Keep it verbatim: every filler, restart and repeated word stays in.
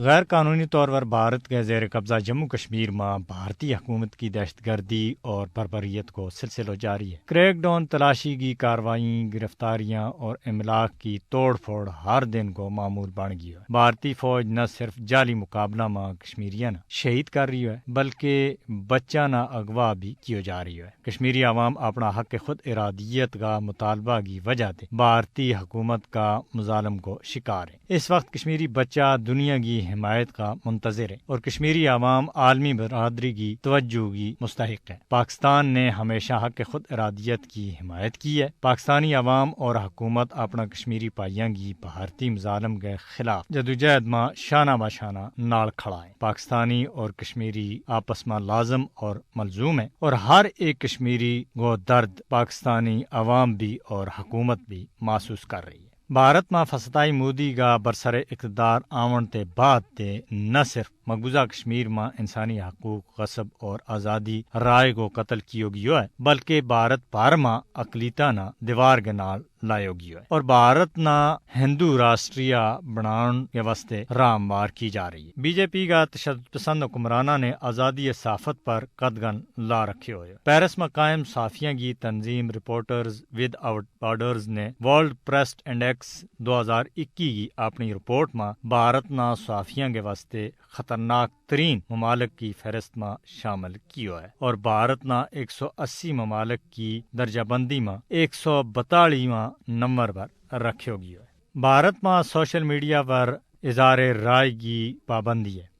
غیر قانونی طور پر بھارت کے زیر قبضہ جموں کشمیر ما بھارتی حکومت کی دہشت گردی اور بربریت کو سلسلو جاری ہے۔ کریک ڈاؤن، تلاشی کی کارروائیاں، گرفتاریاں اور املاک کی توڑ پھوڑ ہر دن کو معمول بن گیو ہے۔ بھارتی فوج نہ صرف جعلی مقابلہ ما کشمیریاں نا شہید کر رہی ہے، بلکہ بچاں نا اغوا بھی کیو جا رہی ہے۔ کشمیری عوام اپنا حق خود ارادیت کا مطالبہ کی وجہ تے بھارتی حکومت کا مظالم کو شکار ہے۔ اس وقت کشمیری بچہ دنیا کی حمایت کا منتظر ہے اور کشمیری عوام عالمی برادری کی توجہ کی مستحق ہے۔ پاکستان نے ہمیشہ حق خود ارادیت کی حمایت کی ہے۔ پاکستانی عوام اور حکومت اپنا کشمیری پائیاں کی بھارتی مظالم کے خلاف جدوجہد ما شانہ بہ شانہ نال کھڑا ہے۔ پاکستانی اور کشمیری آپس ما لازم اور ملزوم ہے اور ہر ایک کشمیری کو درد پاکستانی عوام بھی اور حکومت بھی محسوس کر رہی ہے۔ بھارت ما فسطائی مودی کا برسر اقتدار آون تے بعد تے نہ صرف مقبوضہ کشمیر ما انسانی حقوق غصب اور آزادی رائے کو قتل کیو گیو ہے، بلکہ بھارت بھر ما اقلیتاں نا دیوار کے نال لایو گیو ہے اور بھارت نا ہندو راشٹریہ بنان کے واسطے راہ ہموار کی جا رہی ہے۔ بی جے پی کا تشدد پسند حکمراناں نے آزادی صحافت پر قدغن لا رکھے ہوئے۔ پیرس ما قائم صحافیاں کی تنظیم رپورٹرز ود آؤٹ بارڈرز نے ورلڈ پریسٹ انڈیکس دو ہزار اکی کی اپنی رپورٹ ما بھارت نا صحافیاں کے واسطے خطرناک ترین ممالک کی فہرست ما شامل کیو ہے اور بھارت نا ایک سو اسی ممالک کی درجہ بندی ما ایک سو بتالیواں نمبر پر رکھیو گیو ہے۔ بھارت ما سوشل میڈیا پر اظہار رائے کی پابندی ہے۔